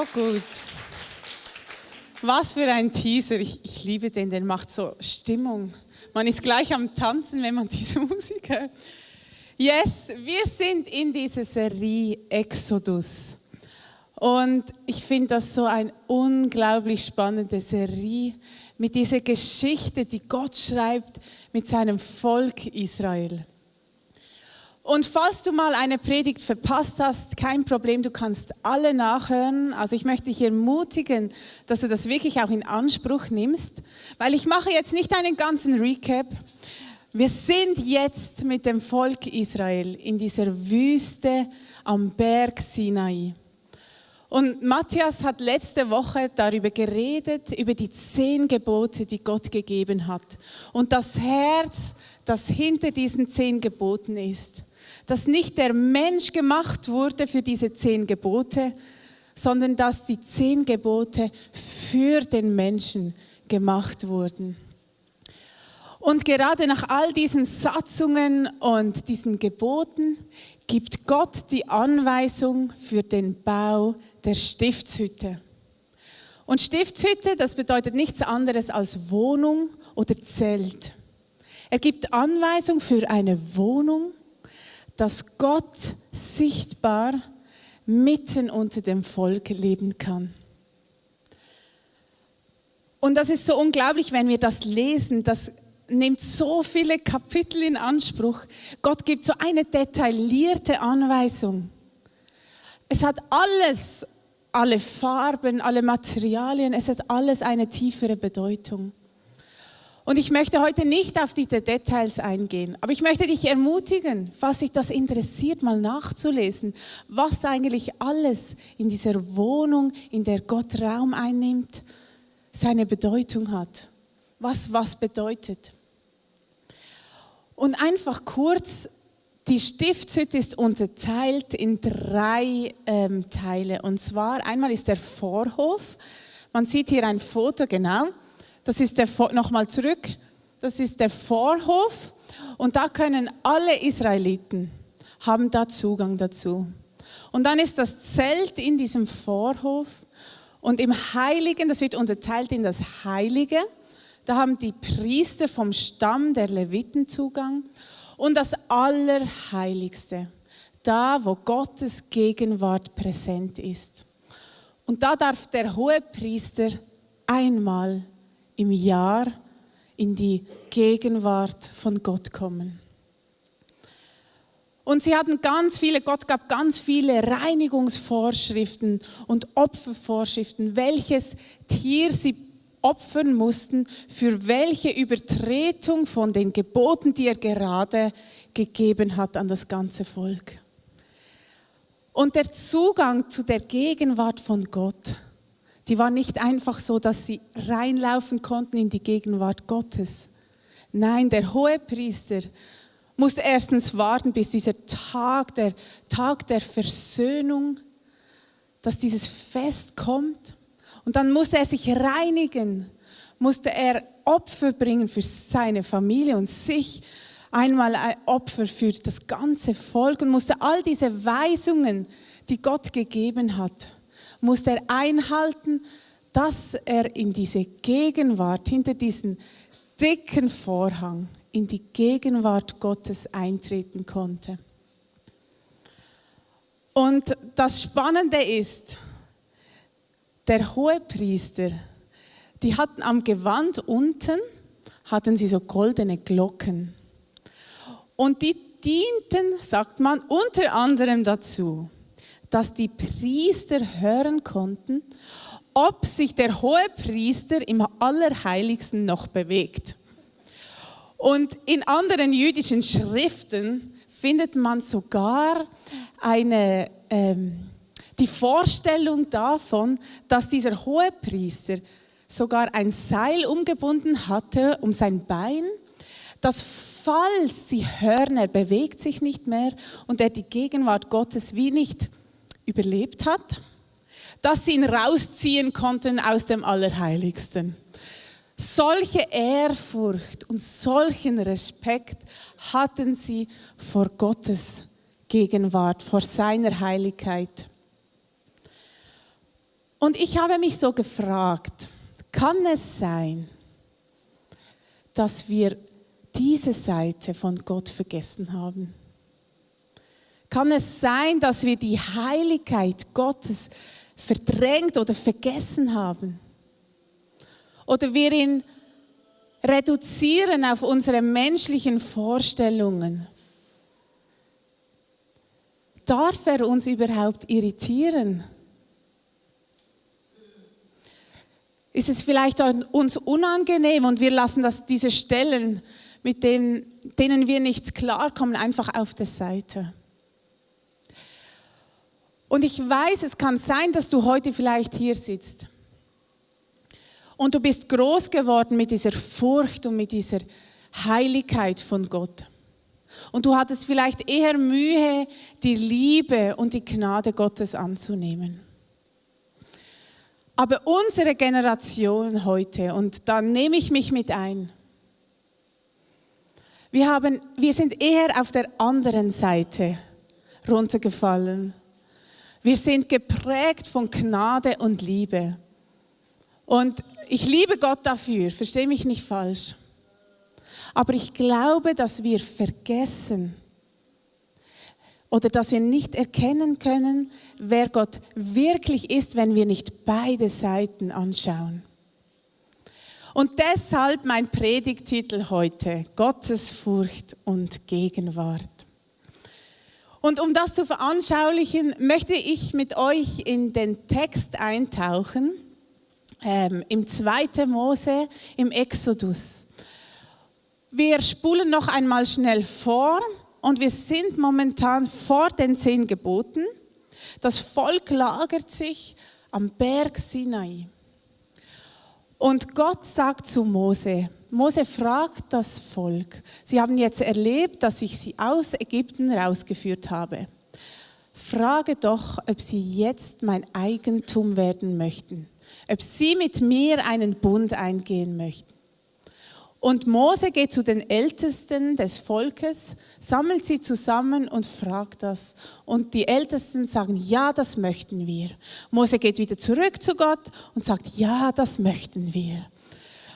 So gut. Was für ein Teaser. Ich liebe den, der macht so Stimmung. Man ist gleich am Tanzen, wenn man diese Musik hört. Yes, wir sind in dieser Serie Exodus. Und ich finde das so eine unglaublich spannende Serie mit dieser Geschichte, die Gott schreibt mit seinem Volk Israel. Und falls du mal eine Predigt verpasst hast, kein Problem, du kannst alle nachhören. Also ich möchte dich ermutigen, dass du das wirklich auch in Anspruch nimmst, weil ich mache jetzt nicht einen ganzen Recap. Wir sind jetzt mit dem Volk Israel in dieser Wüste am Berg Sinai. Und Matthias hat letzte Woche darüber geredet, über die 10 Gebote, die Gott gegeben hat. Und das Herz, das hinter diesen 10 Geboten ist. Dass nicht der Mensch gemacht wurde für diese 10 Gebote, sondern dass die 10 Gebote für den Menschen gemacht wurden. Und gerade nach all diesen Satzungen und diesen Geboten gibt Gott die Anweisung für den Bau der Stiftshütte. Und Stiftshütte, das bedeutet nichts anderes als Wohnung oder Zelt. Er gibt Anweisung für eine Wohnung, dass Gott sichtbar mitten unter dem Volk leben kann. Und das ist so unglaublich, wenn wir das lesen, das nimmt so viele Kapitel in Anspruch. Gott gibt so eine detaillierte Anweisung. Es hat alles, alle Farben, alle Materialien, es hat alles eine tiefere Bedeutung. Und ich möchte heute nicht auf diese Details eingehen, aber ich möchte dich ermutigen, falls dich das interessiert, mal nachzulesen, was eigentlich alles in dieser Wohnung, in der Gott Raum einnimmt, seine Bedeutung hat. Was bedeutet. Und einfach kurz, die Stiftshütte ist unterteilt in 3 Teile. Und zwar, einmal ist der Vorhof, man sieht hier ein Foto, genau. Das ist nochmal zurück, das ist der Vorhof und da können alle Israeliten, haben da Zugang dazu. Und dann ist das Zelt in diesem Vorhof und im Heiligen, das wird unterteilt in das Heilige, da haben die Priester vom Stamm der Leviten Zugang und das Allerheiligste, da wo Gottes Gegenwart präsent ist. Und da darf der Hohepriester einmal im Jahr in die Gegenwart von Gott kommen. Und sie hatten Gott gab ganz viele Reinigungsvorschriften und Opfervorschriften, welches Tier sie opfern mussten, für welche Übertretung von den Geboten, die er gerade gegeben hat an das ganze Volk. Und der Zugang zu der Gegenwart von Gott, die war nicht einfach so, dass sie reinlaufen konnten in die Gegenwart Gottes. Nein, der Hohepriester musste erstens warten, bis dieser Tag der Versöhnung, dass dieses Fest kommt. Und dann musste er sich reinigen, musste er Opfer bringen für seine Familie und sich, einmal ein Opfer für das ganze Volk und musste all diese Weisungen, die Gott gegeben hat, musste er einhalten, dass er in diese Gegenwart, hinter diesen dicken Vorhang, in die Gegenwart Gottes eintreten konnte. Und das Spannende ist, der Hohepriester, die hatten am Gewand unten, hatten sie so goldene Glocken. Und die dienten, sagt man, unter anderem dazu, dass die Priester hören konnten, ob sich der Hohepriester im Allerheiligsten noch bewegt. Und in anderen jüdischen Schriften findet man sogar die Vorstellung davon, dass dieser Hohepriester sogar ein Seil umgebunden hatte um sein Bein, dass falls sie hören, er bewegt sich nicht mehr und er die Gegenwart Gottes wie nicht überlebt hat, dass sie ihn rausziehen konnten aus dem Allerheiligsten. Solche Ehrfurcht und solchen Respekt hatten sie vor Gottes Gegenwart, vor seiner Heiligkeit. Und ich habe mich so gefragt, kann es sein, dass wir diese Seite von Gott vergessen haben? Kann es sein, dass wir die Heiligkeit Gottes verdrängt oder vergessen haben? Oder wir ihn reduzieren auf unsere menschlichen Vorstellungen? Darf er uns überhaupt irritieren? Ist es vielleicht uns unangenehm und wir lassen diese Stellen, mit denen wir nicht klarkommen, einfach auf der Seite? Und ich weiß, es kann sein, dass du heute vielleicht hier sitzt und du bist groß geworden mit dieser Furcht und mit dieser Heiligkeit von Gott. Und du hattest vielleicht eher Mühe, die Liebe und die Gnade Gottes anzunehmen. Aber unsere Generation heute, und da nehme ich mich mit ein, wir sind eher auf der anderen Seite runtergefallen. Wir sind geprägt von Gnade und Liebe. Und ich liebe Gott dafür, verstehe mich nicht falsch. Aber ich glaube, dass wir vergessen oder dass wir nicht erkennen können, wer Gott wirklich ist, wenn wir nicht beide Seiten anschauen. Und deshalb mein Predigttitel heute, Gottesfurcht und Gegenwart. Und um das zu veranschaulichen, möchte ich mit euch in den Text eintauchen, im 2. Mose, im Exodus. Wir spulen noch einmal schnell vor und wir sind momentan vor den 10 Geboten. Das Volk lagert sich am Berg Sinai. Und Gott sagt zu Mose, Mose fragt das Volk, sie haben jetzt erlebt, dass ich sie aus Ägypten rausgeführt habe. Frage doch, ob sie jetzt mein Eigentum werden möchten, ob sie mit mir einen Bund eingehen möchten. Und Mose geht zu den Ältesten des Volkes, sammelt sie zusammen und fragt das. Und die Ältesten sagen, ja, das möchten wir. Mose geht wieder zurück zu Gott und sagt, ja, das möchten wir.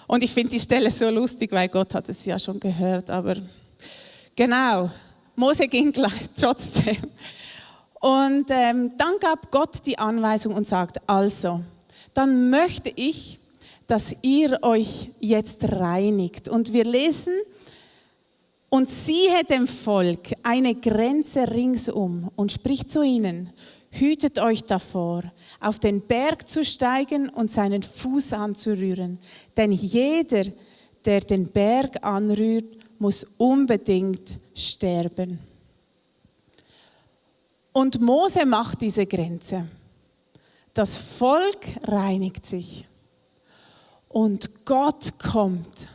Und ich finde die Stelle so lustig, weil Gott hat es ja schon gehört. Aber genau, Mose ging gleich trotzdem. Und dann gab Gott die Anweisung und sagt, also, dann möchte ich, dass ihr euch jetzt reinigt. Und wir lesen, und siehe dem Volk eine Grenze ringsum und spricht zu ihnen, hütet euch davor, auf den Berg zu steigen und seinen Fuß anzurühren. Denn jeder, der den Berg anrührt, muss unbedingt sterben. Und Mose macht diese Grenze. Das Volk reinigt sich. Und Gott kommt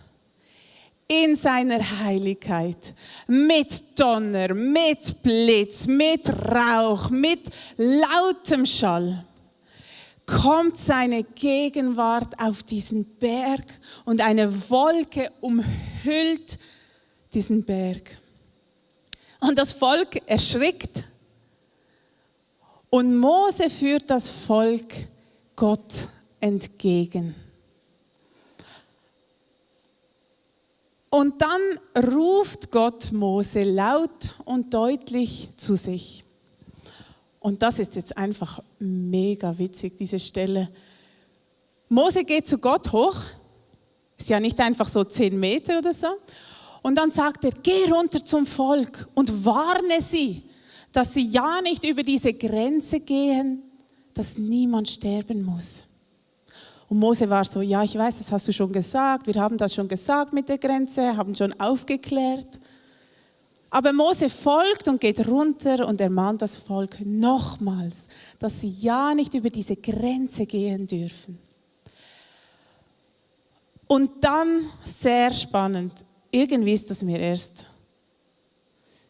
in seiner Heiligkeit mit Donner, mit Blitz, mit Rauch, mit lautem Schall. Kommt seine Gegenwart auf diesen Berg und eine Wolke umhüllt diesen Berg. Und das Volk erschrickt und Mose führt das Volk Gott entgegen. Und dann ruft Gott Mose laut und deutlich zu sich. Und das ist jetzt einfach mega witzig, diese Stelle. Mose geht zu Gott hoch, ist ja nicht einfach so 10 Meter oder so. Und dann sagt er, geh runter zum Volk und warne sie, dass sie ja nicht über diese Grenze gehen, dass niemand sterben muss. Und Mose war so, ja, ich weiß, das hast du schon gesagt, wir haben das schon gesagt mit der Grenze, haben schon aufgeklärt. Aber Mose folgt und geht runter und ermahnt das Volk nochmals, dass sie ja nicht über diese Grenze gehen dürfen. Und dann, sehr spannend, irgendwie ist das mir erst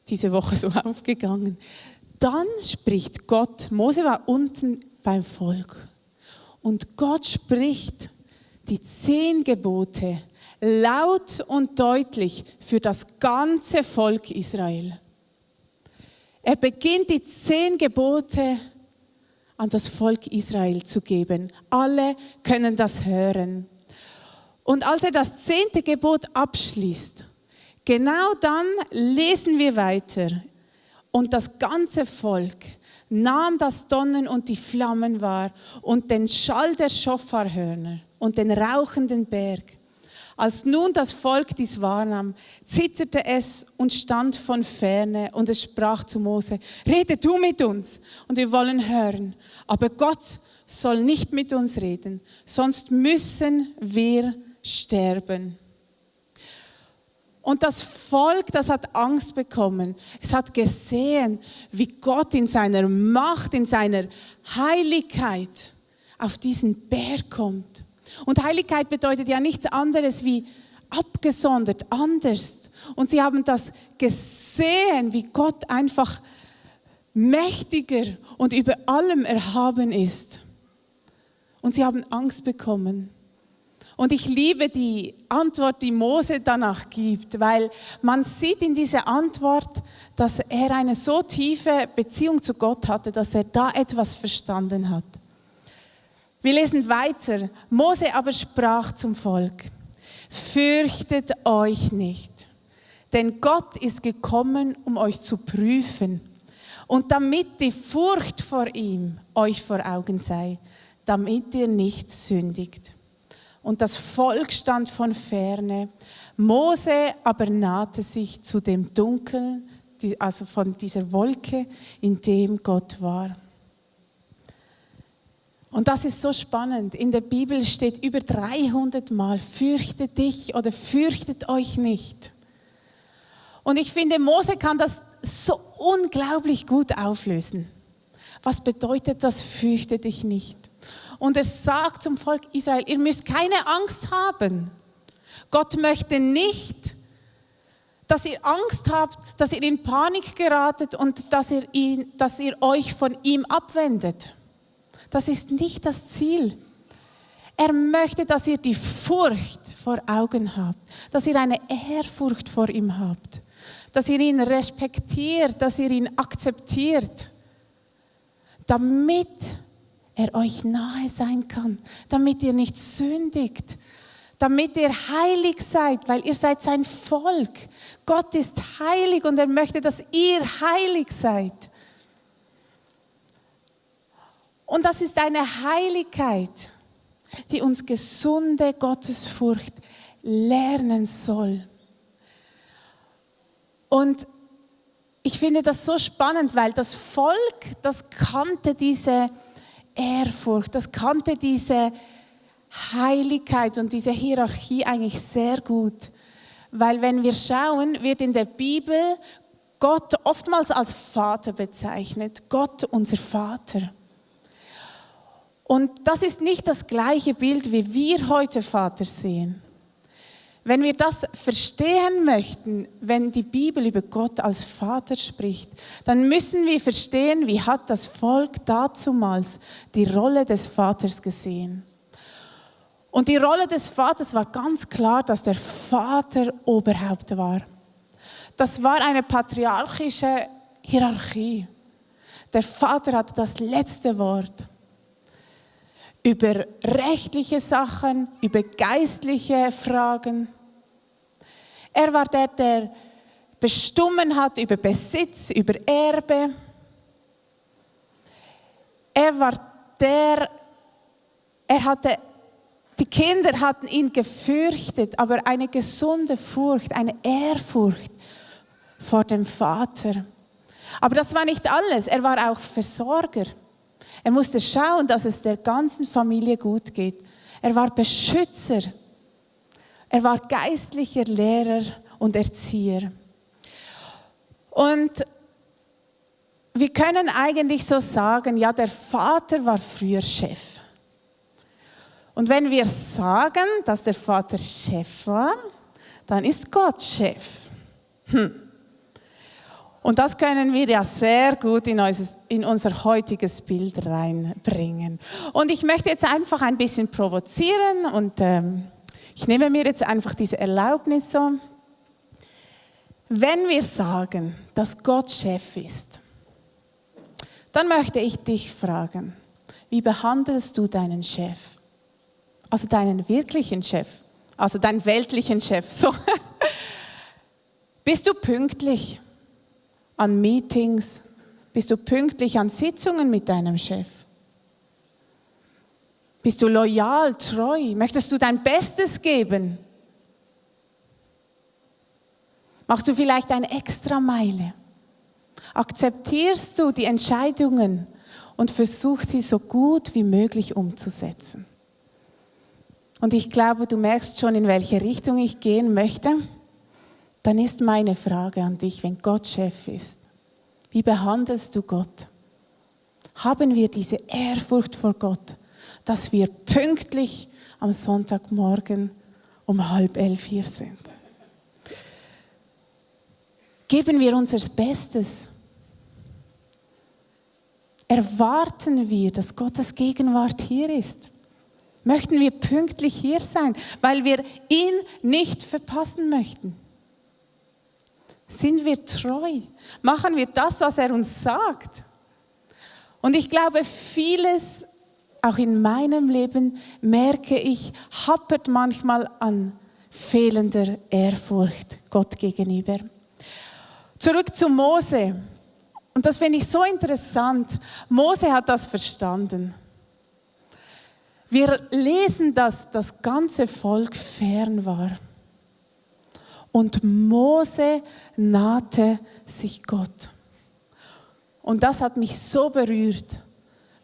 diese Woche so aufgegangen. Dann spricht Gott, Mose war unten beim Volk. Und Gott spricht die 10 Gebote laut und deutlich für das ganze Volk Israel. Er beginnt die 10 Gebote an das Volk Israel zu geben. Alle können das hören. Und als er das 10. Gebot abschließt, genau dann lesen wir weiter. Und das ganze Volk nahm das Donnern und die Flammen wahr und den Schall der Schofarhörner und den rauchenden Berg. Als nun das Volk dies wahrnahm, zitterte es und stand von ferne und es sprach zu Mose: Rede du mit uns und wir wollen hören. Aber Gott soll nicht mit uns reden, sonst müssen wir sterben. Und das Volk, das hat Angst bekommen. Es hat gesehen, wie Gott in seiner Macht, in seiner Heiligkeit auf diesen Berg kommt. Und Heiligkeit bedeutet ja nichts anderes wie abgesondert, anders. Und sie haben das gesehen, wie Gott einfach mächtiger und über allem erhaben ist. Und sie haben Angst bekommen. Und ich liebe die Antwort, die Mose danach gibt, weil man sieht in dieser Antwort, dass er eine so tiefe Beziehung zu Gott hatte, dass er da etwas verstanden hat. Wir lesen weiter. Mose aber sprach zum Volk: Fürchtet euch nicht, denn Gott ist gekommen, um euch zu prüfen und damit die Furcht vor ihm euch vor Augen sei, damit ihr nicht sündigt. Und das Volk stand von ferne. Mose aber nahte sich zu dem Dunkel, also von dieser Wolke, in dem Gott war. Und das ist so spannend. In der Bibel steht über 300 Mal: Fürchte dich oder fürchtet euch nicht. Und ich finde, Mose kann das so unglaublich gut auflösen. Was bedeutet das, fürchte dich nicht? Und er sagt zum Volk Israel: Ihr müsst keine Angst haben. Gott möchte nicht, dass ihr Angst habt, dass ihr in Panik geratet und dass ihr euch von ihm abwendet. Das ist nicht das Ziel. Er möchte, dass ihr die Furcht vor Augen habt, dass ihr eine Ehrfurcht vor ihm habt, dass ihr ihn respektiert, dass ihr ihn akzeptiert, damit er euch nahe sein kann, damit ihr nicht sündigt, damit ihr heilig seid, weil ihr seid sein Volk. Gott ist heilig und er möchte, dass ihr heilig seid. Und das ist eine Heiligkeit, die uns gesunde Gottesfurcht lernen soll. Und ich finde das so spannend, weil das Volk, das kannte diese Ehrfurcht, das kannte diese Heiligkeit und diese Hierarchie eigentlich sehr gut. Weil wenn wir schauen, wird in der Bibel Gott oftmals als Vater bezeichnet. Gott, unser Vater. Und das ist nicht das gleiche Bild, wie wir heute Vater sehen. Wenn wir das verstehen möchten, wenn die Bibel über Gott als Vater spricht, dann müssen wir verstehen, wie hat das Volk dazumals die Rolle des Vaters gesehen. Und die Rolle des Vaters war ganz klar, dass der Vater Oberhaupt war. Das war eine patriarchische Hierarchie. Der Vater hatte das letzte Wort. Über rechtliche Sachen, über geistliche Fragen. Er war der, der bestimmt hat über Besitz, über Erbe. Er war der, die Kinder hatten ihn gefürchtet, aber eine gesunde Furcht, eine Ehrfurcht vor dem Vater. Aber das war nicht alles, er war auch Versorger. Er musste schauen, dass es der ganzen Familie gut geht. Er war Beschützer. Er war geistlicher Lehrer und Erzieher. Und wir können eigentlich so sagen, ja, der Vater war früher Chef. Und wenn wir sagen, dass der Vater Chef war, dann ist Gott Chef. Und das können wir ja sehr gut in unser heutiges Bild reinbringen. Und ich möchte jetzt einfach ein bisschen provozieren und ich nehme mir jetzt einfach diese Erlaubnis so. Wenn wir sagen, dass Gott Chef ist, dann möchte ich dich fragen, Wie behandelst du deinen Chef? Also deinen wirklichen Chef, also deinen weltlichen Chef. So. Bist du pünktlich an Meetings? Bist du pünktlich an Sitzungen mit deinem Chef? Bist du loyal, treu? Möchtest du dein Bestes geben? Machst du vielleicht eine Extrameile? Akzeptierst du die Entscheidungen und versuchst sie so gut wie möglich umzusetzen? Und ich glaube, du merkst schon, in welche Richtung ich gehen möchte. Dann ist meine Frage an dich, wenn Gott Chef ist: Wie behandelst du Gott? Haben wir diese Ehrfurcht vor Gott, dass wir pünktlich am Sonntagmorgen um 10:30 hier sind? Geben wir unser Bestes? Erwarten wir, dass Gottes Gegenwart hier ist? Möchten wir pünktlich hier sein, weil wir ihn nicht verpassen möchten? Sind wir treu? Machen wir das, was er uns sagt? Und ich glaube, vieles, auch in meinem Leben, merke ich, hapert manchmal an fehlender Ehrfurcht Gott gegenüber. Zurück zu Mose. Und das finde ich so interessant. Mose hat das verstanden. Wir lesen, dass das ganze Volk fern war. Und Mose nahte sich Gott. Und das hat mich so berührt,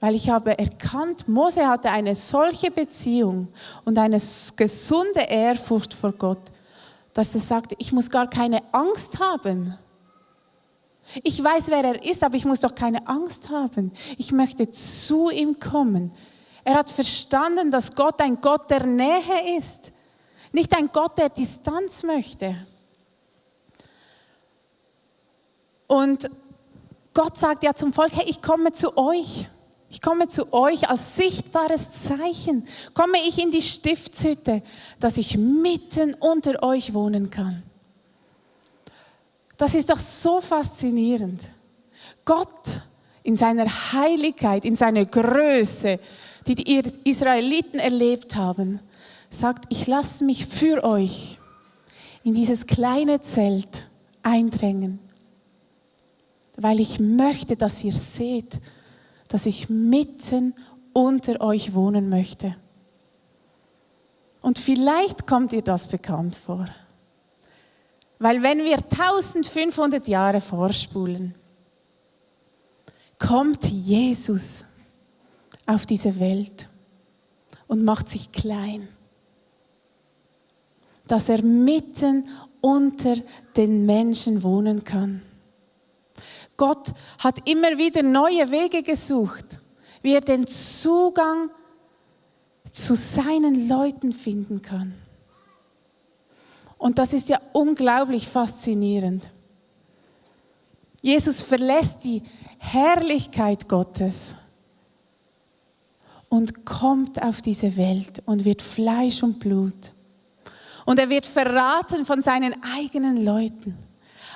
weil ich habe erkannt, Mose hatte eine solche Beziehung und eine gesunde Ehrfurcht vor Gott, dass er sagte, ich muss gar keine Angst haben. Ich weiß, wer er ist, aber ich muss doch keine Angst haben. Ich möchte zu ihm kommen. Er hat verstanden, dass Gott ein Gott der Nähe ist, nicht ein Gott, der Distanz möchte. Und Gott sagt ja zum Volk, hey, ich komme zu euch. Ich komme zu euch als sichtbares Zeichen. Komme ich in die Stiftshütte, dass ich mitten unter euch wohnen kann. Das ist doch so faszinierend. Gott in seiner Heiligkeit, in seiner Größe, die die Israeliten erlebt haben, sagt, ich lasse mich für euch in dieses kleine Zelt eindrängen, weil ich möchte, dass ihr seht, dass ich mitten unter euch wohnen möchte. Und vielleicht kommt dir das bekannt vor. Weil wenn wir 1500 Jahre vorspulen, kommt Jesus auf diese Welt und macht sich klein, dass er mitten unter den Menschen wohnen kann. Gott hat immer wieder neue Wege gesucht, wie er den Zugang zu seinen Leuten finden kann. Und das ist ja unglaublich faszinierend. Jesus verlässt die Herrlichkeit Gottes und kommt auf diese Welt und wird Fleisch und Blut. Und er wird verraten von seinen eigenen Leuten,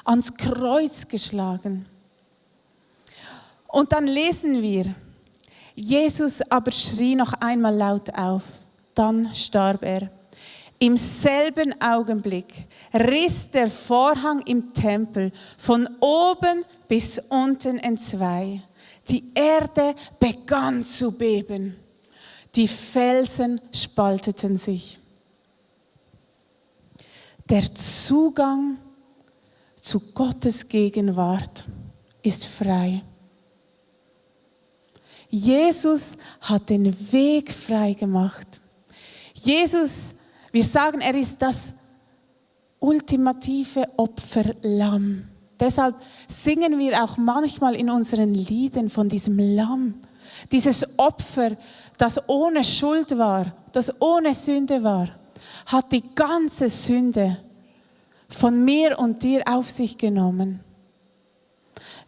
ans Kreuz geschlagen. Und dann lesen wir, Jesus aber schrie noch einmal laut auf, dann starb er. Im selben Augenblick riss der Vorhang im Tempel von oben bis unten entzwei. Die Erde begann zu beben. Die Felsen spalteten sich. Der Zugang zu Gottes Gegenwart ist frei. Jesus hat den Weg frei gemacht. Jesus, wir sagen, er ist das ultimative Opferlamm. Deshalb singen wir auch manchmal in unseren Liedern von diesem Lamm. Dieses Opfer, das ohne Schuld war, das ohne Sünde war, hat die ganze Sünde von mir und dir auf sich genommen.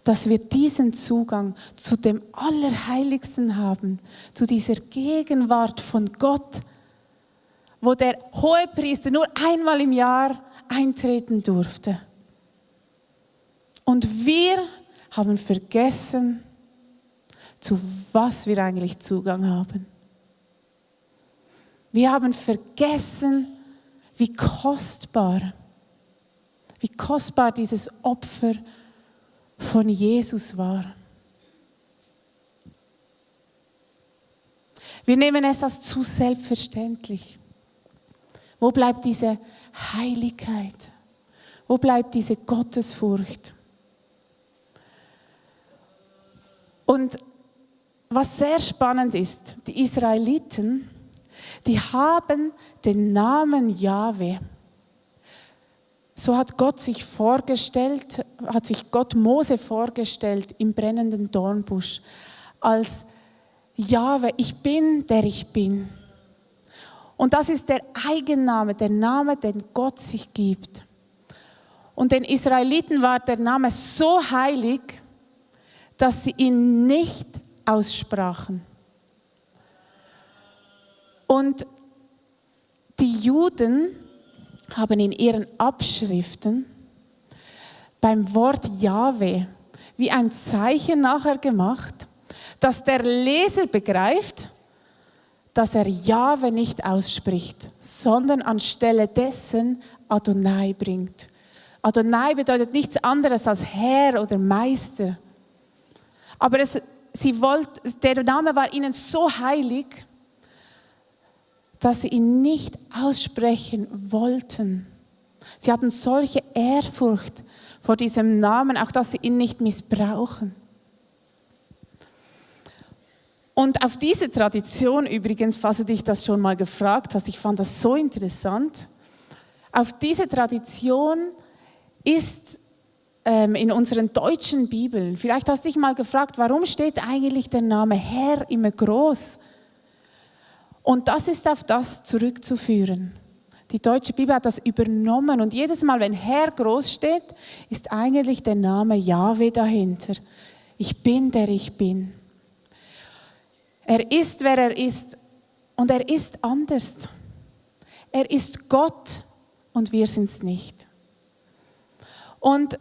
Dass wir diesen Zugang zu dem Allerheiligsten haben, zu dieser Gegenwart von Gott, wo der Hohepriester nur einmal im Jahr eintreten durfte. Und wir haben vergessen, zu was wir eigentlich Zugang haben. Wir haben vergessen, wie kostbar dieses Opfer von Jesus war. Wir nehmen es als zu selbstverständlich. Wo bleibt diese Heiligkeit? Wo bleibt diese Gottesfurcht? Und was sehr spannend ist, die Israeliten, die haben den Namen Jahwe. So hat Gott sich vorgestellt, hat sich Gott Mose vorgestellt im brennenden Dornbusch als Jahwe, ich bin, der ich bin. Und das ist der Eigenname, der Name, den Gott sich gibt. Und den Israeliten war der Name so heilig, dass sie ihn nicht aussprachen. Und die Juden haben in ihren Abschriften beim Wort Jahwe wie ein Zeichen nachher gemacht, dass der Leser begreift, dass er Jahwe nicht ausspricht, sondern anstelle dessen Adonai bringt. Adonai bedeutet nichts anderes als Herr oder Meister. Aber der Name war ihnen so heilig, dass sie ihn nicht aussprechen wollten. Sie hatten solche Ehrfurcht vor diesem Namen, auch dass sie ihn nicht missbrauchen. Und auf diese Tradition übrigens, falls du dich das schon mal gefragt hast, ich fand das so interessant, auf diese Tradition ist in unseren deutschen Bibeln, vielleicht hast du dich mal gefragt, warum steht eigentlich der Name Herr immer groß? Und das ist auf das zurückzuführen. Die deutsche Bibel hat das übernommen und jedes Mal, wenn Herr groß steht, ist eigentlich der Name Jahwe dahinter. Ich bin, der ich bin. Er ist, wer er ist und er ist anders. Er ist Gott und wir sind es nicht. Und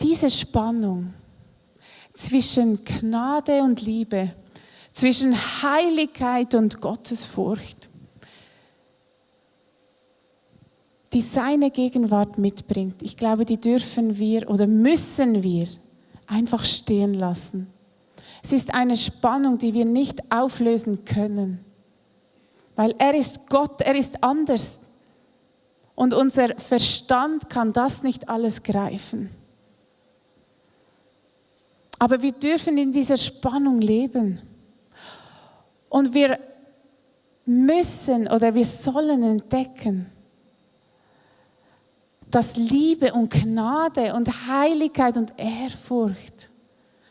diese Spannung zwischen Gnade und Liebe, zwischen Heiligkeit und Gottesfurcht, die seine Gegenwart mitbringt, ich glaube, die dürfen wir oder müssen wir einfach stehen lassen. Es ist eine Spannung, die wir nicht auflösen können, weil er ist Gott, er ist anders. Und unser Verstand kann das nicht alles greifen. Aber wir dürfen in dieser Spannung leben. Und wir müssen oder wir sollen entdecken, dass Liebe und Gnade und Heiligkeit und Ehrfurcht,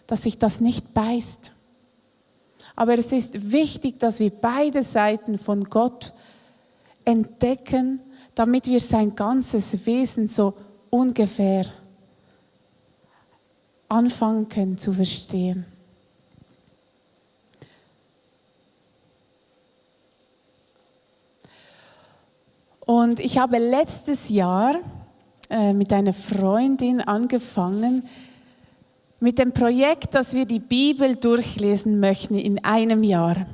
dass sich das nicht beißt. Aber es ist wichtig, dass wir beide Seiten von Gott entdecken, damit wir sein ganzes Wesen so ungefähr anfangen können zu verstehen. Und ich habe letztes Jahr mit einer Freundin angefangen, mit dem Projekt, dass wir die Bibel durchlesen möchten in einem Jahr.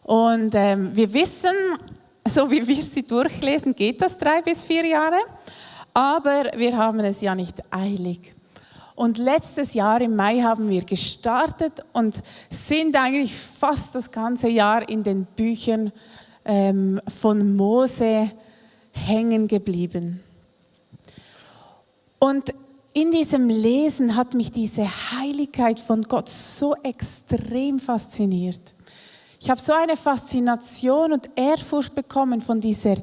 Und wir wissen, so wie wir sie durchlesen, geht das 3 bis 4 Jahre, aber wir haben es ja nicht eilig. Und letztes Jahr im Mai haben wir gestartet und sind eigentlich fast das ganze Jahr in den Büchern von Mose hängen geblieben. Und in diesem Lesen hat mich diese Heiligkeit von Gott so extrem fasziniert. Ich habe so eine Faszination und Ehrfurcht bekommen von dieser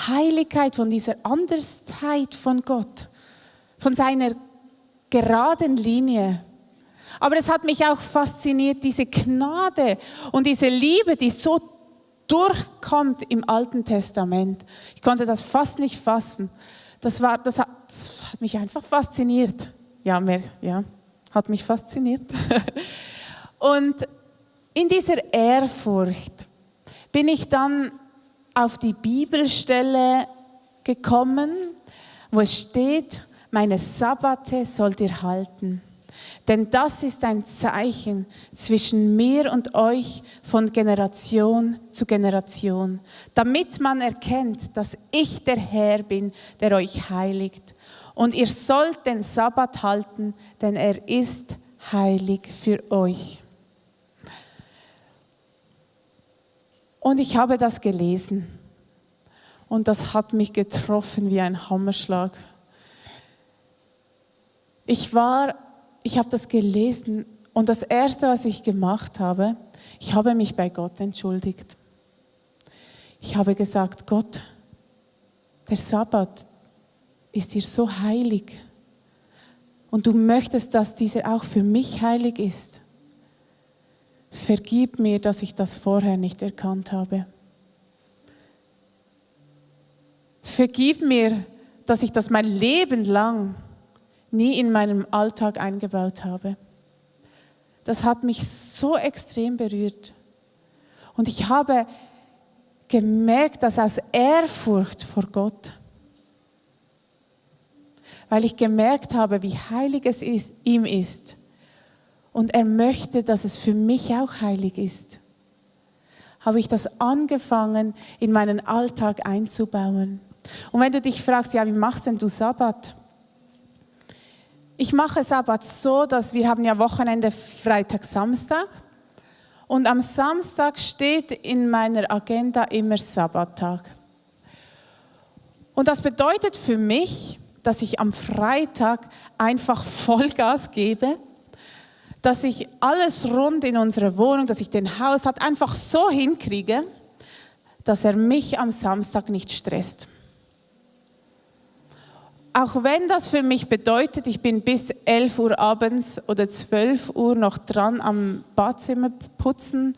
Heiligkeit, von dieser Andersheit von Gott, von seiner geraden Linie. Aber es hat mich auch fasziniert, diese Gnade und diese Liebe, die so durchkommt im Alten Testament. Ich konnte das fast nicht fassen. Das hat mich einfach fasziniert. Hat mich fasziniert. Und in dieser Ehrfurcht bin ich dann auf die Bibelstelle gekommen, wo es steht, meine Sabbate sollt ihr halten. Denn das ist ein Zeichen zwischen mir und euch von Generation zu Generation, damit man erkennt, dass ich der Herr bin, der euch heiligt. Und ihr sollt den Sabbat halten, denn er ist heilig für euch. Und ich habe das gelesen und das hat mich getroffen wie ein Hammerschlag. Ich habe das gelesen und das Erste, was ich gemacht habe, ich habe mich bei Gott entschuldigt. Ich habe gesagt, Gott, der Sabbat ist dir so heilig und du möchtest, dass dieser auch für mich heilig ist. Vergib mir, dass ich das vorher nicht erkannt habe. Vergib mir, dass ich das mein Leben lang nie in meinem Alltag eingebaut habe. Das hat mich so extrem berührt. Und ich habe gemerkt, dass aus Ehrfurcht vor Gott, weil ich gemerkt habe, wie heilig es ihm ist und er möchte, dass es für mich auch heilig ist, habe ich das angefangen, in meinen Alltag einzubauen. Und wenn du dich fragst, ja, wie machst denn du Sabbat? Ich mache Sabbat so, dass wir haben ja Wochenende Freitag, Samstag und am Samstag steht in meiner Agenda immer Sabbattag. Und das bedeutet für mich, dass ich am Freitag einfach Vollgas gebe, dass ich alles rund in unserer Wohnung, dass ich den Haushalt einfach so hinkriege, dass er mich am Samstag nicht stresst. Auch wenn das für mich bedeutet, ich bin bis 11 Uhr abends oder 12 Uhr noch dran am Badzimmer putzen.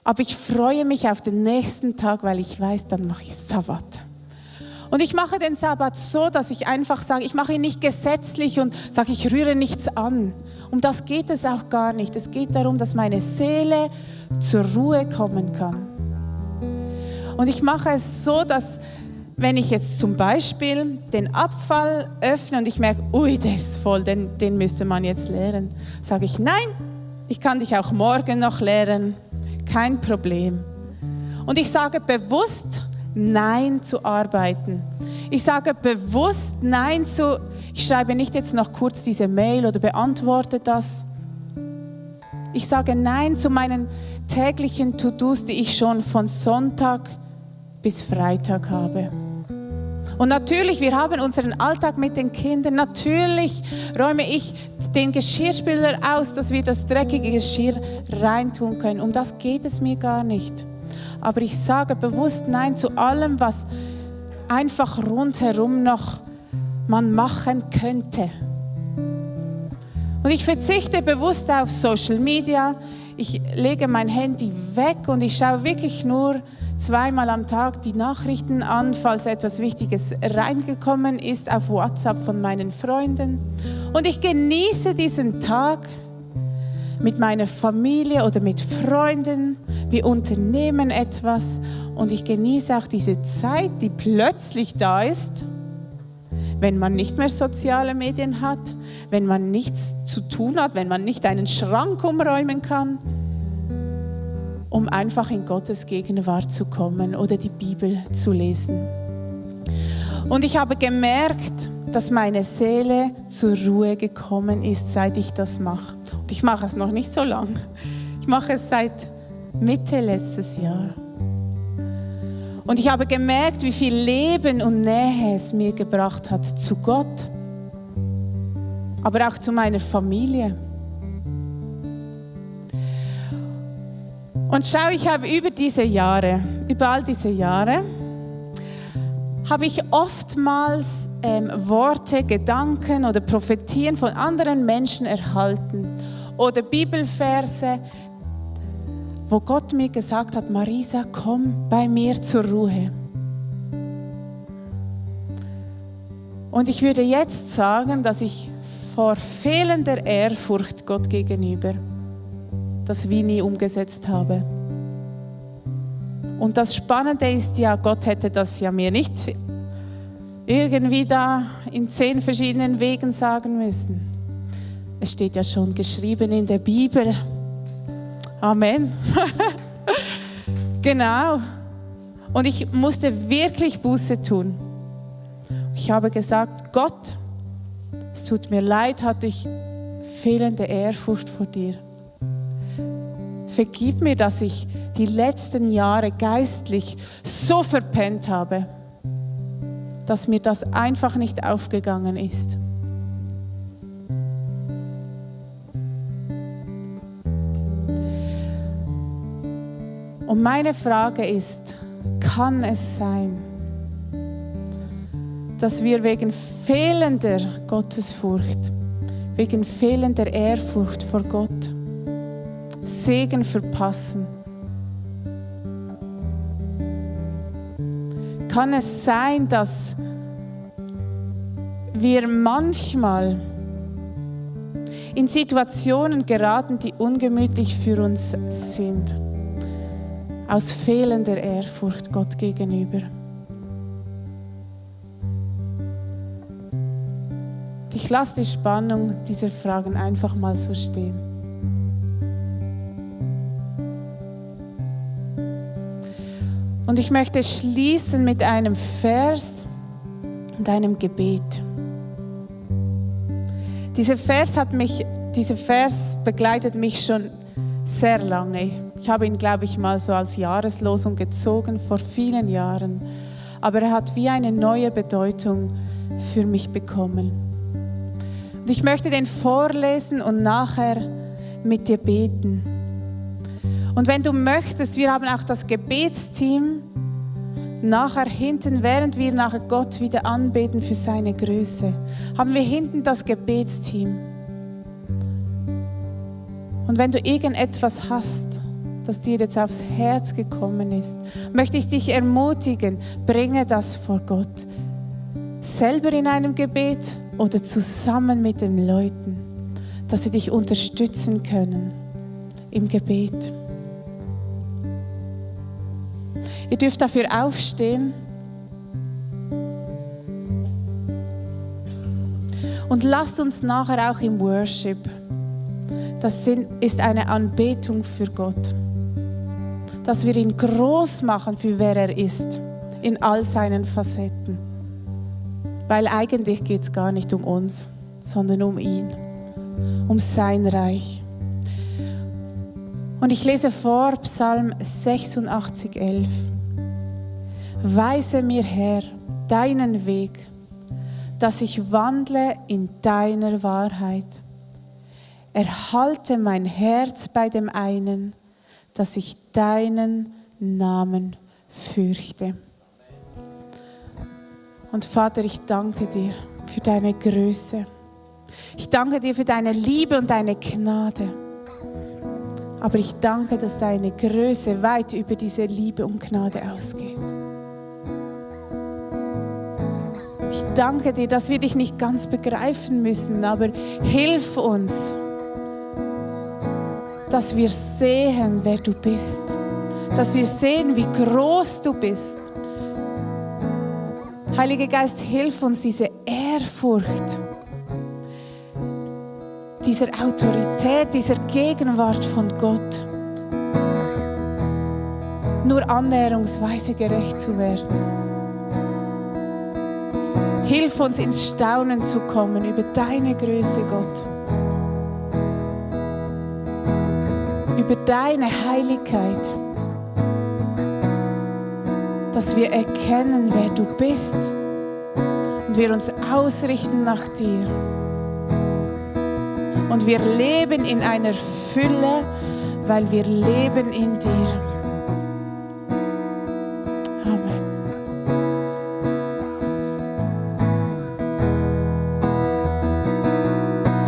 Aber ich freue mich auf den nächsten Tag, weil ich weiß, dann mache ich Sabbat. Und ich mache den Sabbat so, dass ich einfach sage, ich mache ihn nicht gesetzlich und sage, ich rühre nichts an. Um das geht es auch gar nicht. Es geht darum, dass meine Seele zur Ruhe kommen kann. Und ich mache es so, dass wenn ich jetzt zum Beispiel den Abfall öffne und ich merke, ui, der ist voll, den müsste man jetzt leeren, sage ich, nein, ich kann dich auch morgen noch leeren, kein Problem. Und ich sage bewusst Nein zu arbeiten. Ich sage bewusst Nein zu, ich schreibe nicht jetzt noch kurz diese Mail oder beantworte das. Ich sage Nein zu meinen täglichen To-Dos, die ich schon von Sonntag bis Freitag habe. Und natürlich, wir haben unseren Alltag mit den Kindern. Natürlich räume ich den Geschirrspüler aus, dass wir das dreckige Geschirr reintun können. Um das geht es mir gar nicht. Aber ich sage bewusst Nein zu allem, was einfach rundherum noch man machen könnte. Und ich verzichte bewusst auf Social Media. Ich lege mein Handy weg und ich schaue wirklich nur zweimal am Tag die Nachrichten an, falls etwas Wichtiges reingekommen ist auf WhatsApp von meinen Freunden. Und ich genieße diesen Tag mit meiner Familie oder mit Freunden. Wir unternehmen etwas und ich genieße auch diese Zeit, die plötzlich da ist, wenn man nicht mehr soziale Medien hat, wenn man nichts zu tun hat, wenn man nicht einen Schrank umräumen kann, um einfach in Gottes Gegenwart zu kommen oder die Bibel zu lesen. Und ich habe gemerkt, dass meine Seele zur Ruhe gekommen ist, seit ich das mache. Und ich mache es noch nicht so lange. Ich mache es seit Mitte letztes Jahr. Und ich habe gemerkt, wie viel Leben und Nähe es mir gebracht hat zu Gott, aber auch zu meiner Familie. Und schau, ich habe über all diese Jahre, habe ich oftmals Worte, Gedanken oder Prophetien von anderen Menschen erhalten oder Bibelverse, wo Gott mir gesagt hat, Marisa, komm bei mir zur Ruhe. Und ich würde jetzt sagen, dass ich vor fehlender Ehrfurcht Gott gegenüber das wie nie umgesetzt habe. Und das Spannende ist ja, Gott hätte das ja mir nicht irgendwie da in 10 verschiedenen Wegen sagen müssen. Es steht ja schon geschrieben in der Bibel. Amen. Genau. Und ich musste wirklich Buße tun. Ich habe gesagt, Gott, es tut mir leid, hatte ich fehlende Ehrfurcht vor dir. Vergib mir, dass ich die letzten Jahre geistlich so verpennt habe, dass mir das einfach nicht aufgegangen ist. Und meine Frage ist, kann es sein, dass wir wegen fehlender Gottesfurcht, wegen fehlender Ehrfurcht vor Gott Segen verpassen? Kann es sein, dass wir manchmal in Situationen geraten, die ungemütlich für uns sind, aus fehlender Ehrfurcht Gott gegenüber? Ich lasse die Spannung dieser Fragen einfach mal so stehen. Und ich möchte schließen mit einem Vers und einem Gebet. Dieser Vers begleitet mich schon sehr lange. Ich habe ihn, glaube ich, mal so als Jahreslosung gezogen vor vielen Jahren. Aber er hat wie eine neue Bedeutung für mich bekommen. Und ich möchte den vorlesen und nachher mit dir beten. Und wenn du möchtest, wir haben auch das Gebetsteam nachher hinten, während wir nachher Gott wieder anbeten für seine Größe, haben wir hinten das Gebetsteam. Und wenn du irgendetwas hast, das dir jetzt aufs Herz gekommen ist, möchte ich dich ermutigen, bringe das vor Gott. Selber in einem Gebet oder zusammen mit den Leuten, dass sie dich unterstützen können im Gebet. Ihr dürft dafür aufstehen und lasst uns nachher auch im Worship, das ist eine Anbetung für Gott, dass wir ihn groß machen für wer er ist, in all seinen Facetten. Weil eigentlich geht es gar nicht um uns, sondern um ihn, um sein Reich. Und ich lese vor Psalm 86,11. Weise mir, Herr, deinen Weg, dass ich wandle in deiner Wahrheit. Erhalte mein Herz bei dem einen, dass ich deinen Namen fürchte. Und Vater, ich danke dir für deine Größe. Ich danke dir für deine Liebe und deine Gnade. Aber ich danke, dass deine Größe weit über diese Liebe und Gnade ausgeht. Ich danke dir, dass wir dich nicht ganz begreifen müssen, aber hilf uns, dass wir sehen, wer du bist. Dass wir sehen, wie groß du bist. Heiliger Geist, hilf uns, diese Ehrfurcht, dieser Autorität, dieser Gegenwart von Gott, nur annäherungsweise gerecht zu werden. Hilf uns, ins Staunen zu kommen über deine Größe, Gott. Über deine Heiligkeit. Dass wir erkennen, wer du bist und wir uns ausrichten nach dir. Und wir leben in einer Fülle, weil wir leben in dir. Amen.